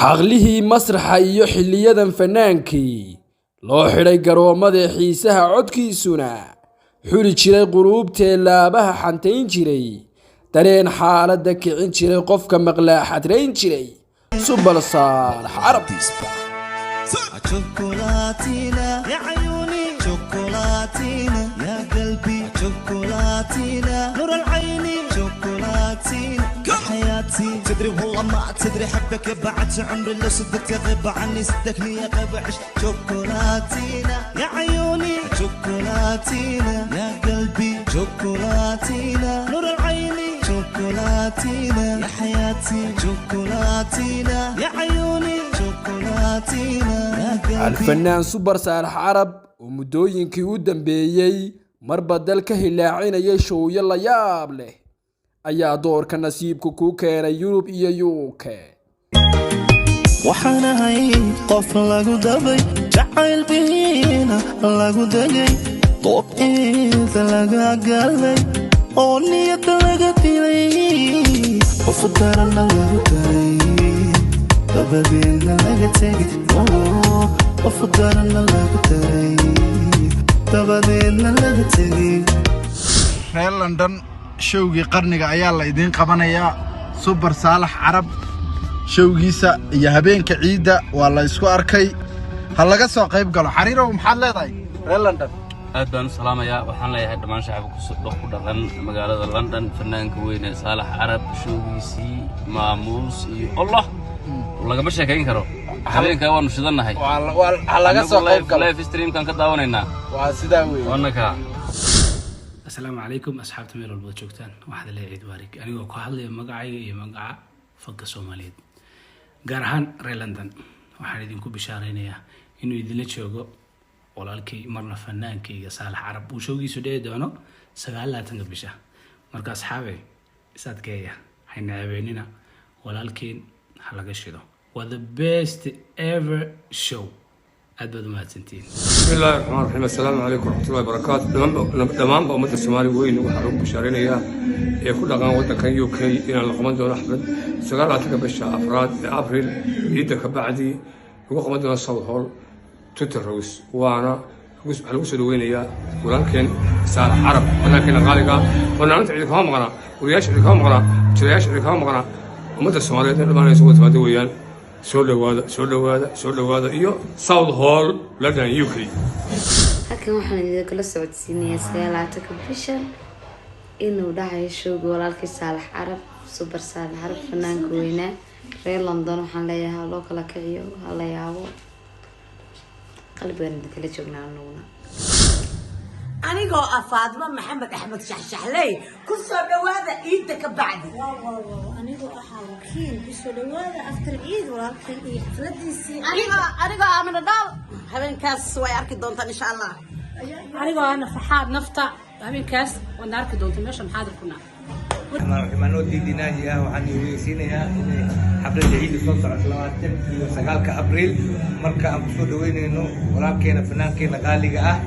Xaqlihii masraxa iyo xilliyadan fanaankii loo xidhay garoomada xiisaha codkiisuna xuli jiray quluubtee laabaha xantayn jiray, dareen xaaladda kicin jiray, qofka maqlaa xadrayn jiray, Super Saalax Carab. شوكولاتينا يا عيوني، شوكولاتينا يا قلبي، شوكولاتينا نور العين، شوكولاتينا يا حياتي. تدري والله ما تدري حبك بعد عمري، لو صدقت غيب عني صدقني يا غيب عش. شوكولاتينا يا عيوني، شوكولاتينا يا قلبي، شوكولاتينا نور العين، شوكولاتينا يا حياتي، شوكولاتينا يا عيوني، شوكولاتينا يا قلبي. Alfanaan Super Saalax Carab oo muddooyinkii u dambeeyey marba dal ka hilaacinayay showyo la yaab leh ayaa doorka nasiibka ku keenay Yurub iyo UK. Waxaan ahay qof lagu dabay jacayl biina lagu degay, doob eeda laga galay oo niyadda laga dilay, qof daranna lagu daray, dabadeedna laga tegay. Qof daranna lagu daray, dabadeedna laga tegay. Reer London, showgii qarniga ayaa la idiin qabanayaa. Super Saalax Carab showgiisa iyo habeenka ciidda waa la isku arkay. Ha laga soo qayb galo. Xariirow, maxaad leedahay reer London? Aad baan u salaamayaa. Waxaan leeyahay dhammaan shacabka ku dhaqan magaalada London, fanaanka weyn ee Saalax Carab showgiisii maamuus iyo Allah lagama sheekayn karo. Habeenkaa waanu shidannahay. Ha laga soo qayb galo. Live streamkan ka daawanaynaa. Waa sidaa weeye. Waanaka. Asalaamu calaykum asxaabta, meel walbaad joogtaan, waxaad leeyahay ciid waarig. Anigoo ku hadlaya magacayga iyo magaca fanka Soomaaliyeed, gaar ahaan reer London, waxaan idinku bishaaraynayaa inuu idinla joogo walaalkay, marna fanaankayga Saalax Carab, uu showgiisu dhici doono 29-ka bisha. Marka asxaabe, is adkeeya, hayna ceebeynina, walaalkeen ha laga shido. Waa the best ever show. Aad baad umahadsantihiin. بسم الله الرحمن الرحيم، السلام عليكم ورحمة الله وبركاته. Dhammaanba ummadda Soomaali weyn waxaa lagu bishaaraynayaa ee ku dhaqan waddankan UK inaan la qaban doono xaflad 29-ka bisha afraad ee Abril, ciidda ka bacdi, lagu qaban doono South Hall, Tottenham Rose. Waana waxaa lagu soo dhaweynayaa walaalkeen Saalax Carab, fanaankeenna qaaliga. Fanaaniinta cidi kama maqnaa, wariyaasha cidi kama maqnaa, jilayaasha cidi kama maqnaa. Ummadda Soomaaliyeed in dhammaan ay soo timaado weeyaan. Soo dhowaada, soo dhowaada, soo dhowaada iyo South Hall, London, UK. Halkan waxaan idinkala socodsiinayaa 29-ka bishan inuu dhacayo showga walaalkii Saalax Carab, Super Saalax Carab, fanaanka weynaa. Reer London waxaan leeyahay ha loo kala kiciyo, ha la yaabo, qalbigaan idinkala joognaa anuguna. Anigoo ah Faadmo Maxamed Axmed Shaxshaxley, ku soo dhawaada ciidda ka bacdi. Anigoo ahaa wakiil, kusoo dhawaada after ciid, walaalkay iyo xafladiisii. Anigoo Aamina Dhaal, habeenkaas way arki doontaan insha Allah. Anigoo ah Nafaxaad Nafta, habeenkaas waadna arki doonta meesha maxaadir kuna. Anoo diidinaaji ah, waxaan ogeysiinayaa inay xafladda ciidda soo socoto 29-ka Abriil, marka aan kusoo dhaweynayno walaalkeena, fanaankeena qaaliga ah,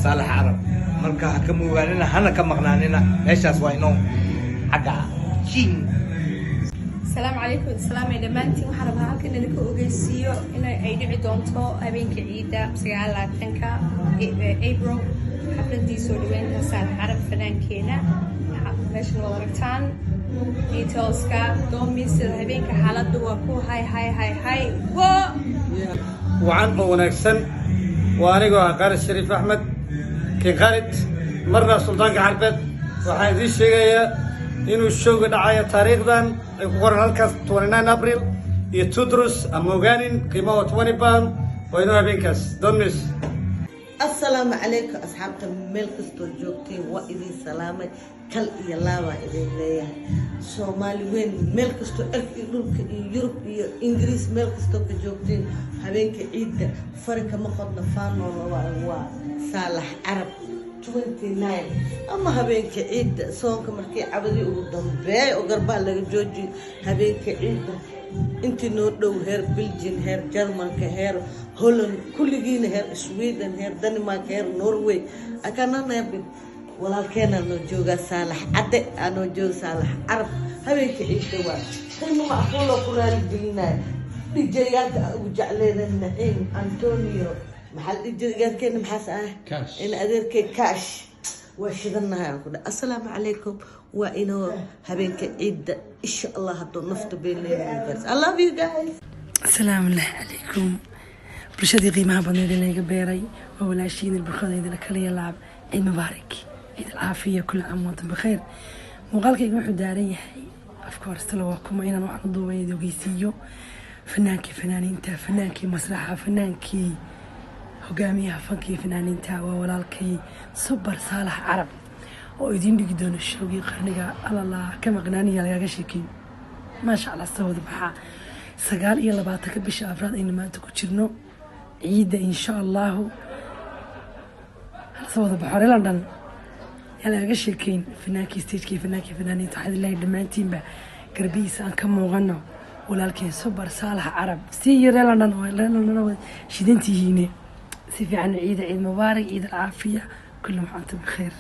Saalax Carab. Marka ha ka moogaanina, hana ka maqnaanina meeshaas. Waa inoo xagga jin. Asalaamu calaykum, islaamay dhammaantiin. Waxaan rabaa halkan idinka ogeysiiyo in ay dhici doonto habeenka ciidda 29-ka April xafladii soo dhaweynta Saalax Carab, fanaankeena. Meeshan waad aragtaan detailska. Don't miss it. Habeenka xaaladdu waa ku hay hay hay hay wo. Wacan oo wanaagsan. Waa anigoo ah Khaalid Shariif Axmed, King Khaalid, marna Suldaanka Carbeed. Waxaan idiin sheegayaa inuu showga dhacayo taariikhdan ay ku qoran halkaas, 29 April iyo Tudrus ama ogaanin. Qiimaha waa £20. Waa inuu habeenkaas, don't miss. Asalaamu calaykum asxaabta, meel kastoo joogteen waa idin salaamay, kal iyo laabaa idin leeyahay. Soomaali weyn meel kastoo erk iyo dhulka iyo Yurub iyo Ingiriis, meel kastoo ka joogteen, habeenka ciidda fari kama qodna, faanoola waa Saalax Carab 29, ama habeenka ciidda soonka markii cabadii ugu dambeeya oo garbaha laga joojiyo, habeenka ciidda intii noo dhow, heer Belgian, heer Jarmalka, heer Holland, kulligiina, heer Sweden, heer Denmark, heer Norway, akananabin walaalkeenaa noo joogaa, Saalax Cadde aa noo jooga, Saalax Carab. Habeenka ciidda waa qiimo macquuloo ku raaligelinaya. DJ-yaalka aan ugu jecleena, Naciim Antonio, maxaa la dhihi jiray, gaarkeena maxaas ah, in adeerkay Cash, waa shidannahay aan ku dhahay. Assalaamu calaykum, waa inoo habeenka ciidda, insha Allah, hadduu nafta been leeyahay. I love you guys. Asalaamu calaykum bulshadii qiimaha badneed ee laga beeray, waa walaashiin ilbarkooda la kaliya laab. Ciid mubaarak, ciid alcaafiya, كل عام وأنتم بخير. Muuqaalkayga wuxuu daaran yahay, afka horestala waa kuma inaan waxaan u duubay ogeysiiyo fanaankii fanaaniinta, fanaankii masraxa, fanaankii hogaamiyaha fankii fanaaniinta, waa walaalkay Subar Saalax Carab oo idiin dhigi doono showgii qarniga. Alalaa ka maqnaaniya lagaga sheekeyn. Maasha Allah, soo wada baxaa 29-ka bisha afraad aynu maanta ku jirno, ciidda, insha Allahu. Hala soo wada baxo reer London, yaa lagaga sheekeyn fanaankii stagekii, fanaankii fanaaniinta. Waxaad leeyahay dhammaantiinba garbihiisa aan ka muuqano, walaalkeen Subar Saalax Carab. Si iyo reer London oo reer London oo shidantihiine si fiican ciida. Ciid mubaarak, ciid alcaafiya, كل عام وأنتم بخير،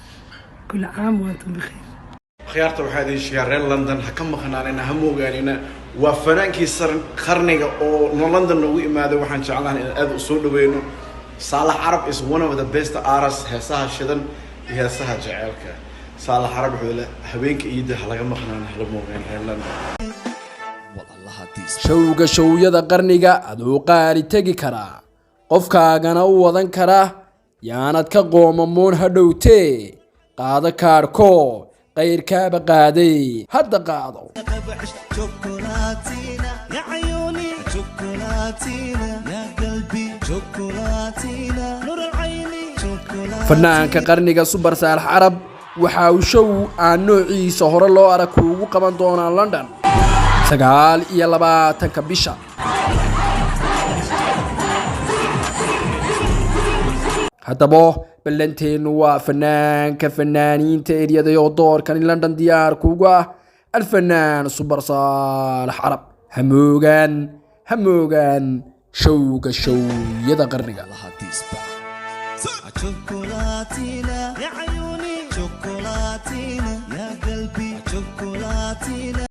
كل عام وأنتم بخير. Khiyaarta, waxaa idin sheegaa reer London ha ka maqnaanina, ha moogaanina, waa fanaankii qarniga oo no London noogu imaaday. Waxaan jeclahay inaan aad u soo dhaweyno. Saalax Carab is one of the best artists, heesaha shidan iyo heesaha jaceylka. Saalax Carab wuxuu le habeenka ciidda ha laga maqnaana, hala moogaan reer London. Showga showyada qarniga aduu qaali tegi karaa, qofkaagana u wadan karaa, yaanad ka qoomamoon ha dhowtee. Qaado kaadhko, qayrkaaba qaaday, hadda qaado. شوكولاتينا يا عيوني، شوكولاتينا يا قلبي، شوكولاتينا نور العين، شوكولاتينا. Fanaanka qarniga Subar Saalax Carab waxa uu show aan noociisa hore loo arag kuugu qaban doonaa London 29-ka bisha. Haddaba ballanteennu waa fanaanka fanaaniinta eryaday oo doorkan in London diyaar kuugu ah, alfanaan Subar Saalax Carab. Hamoogaan, hamoogaan showga showyada qarniga. شوكولاتينا يا عيوني، شوكولاتينا يا قلبي، شوكولاتينا.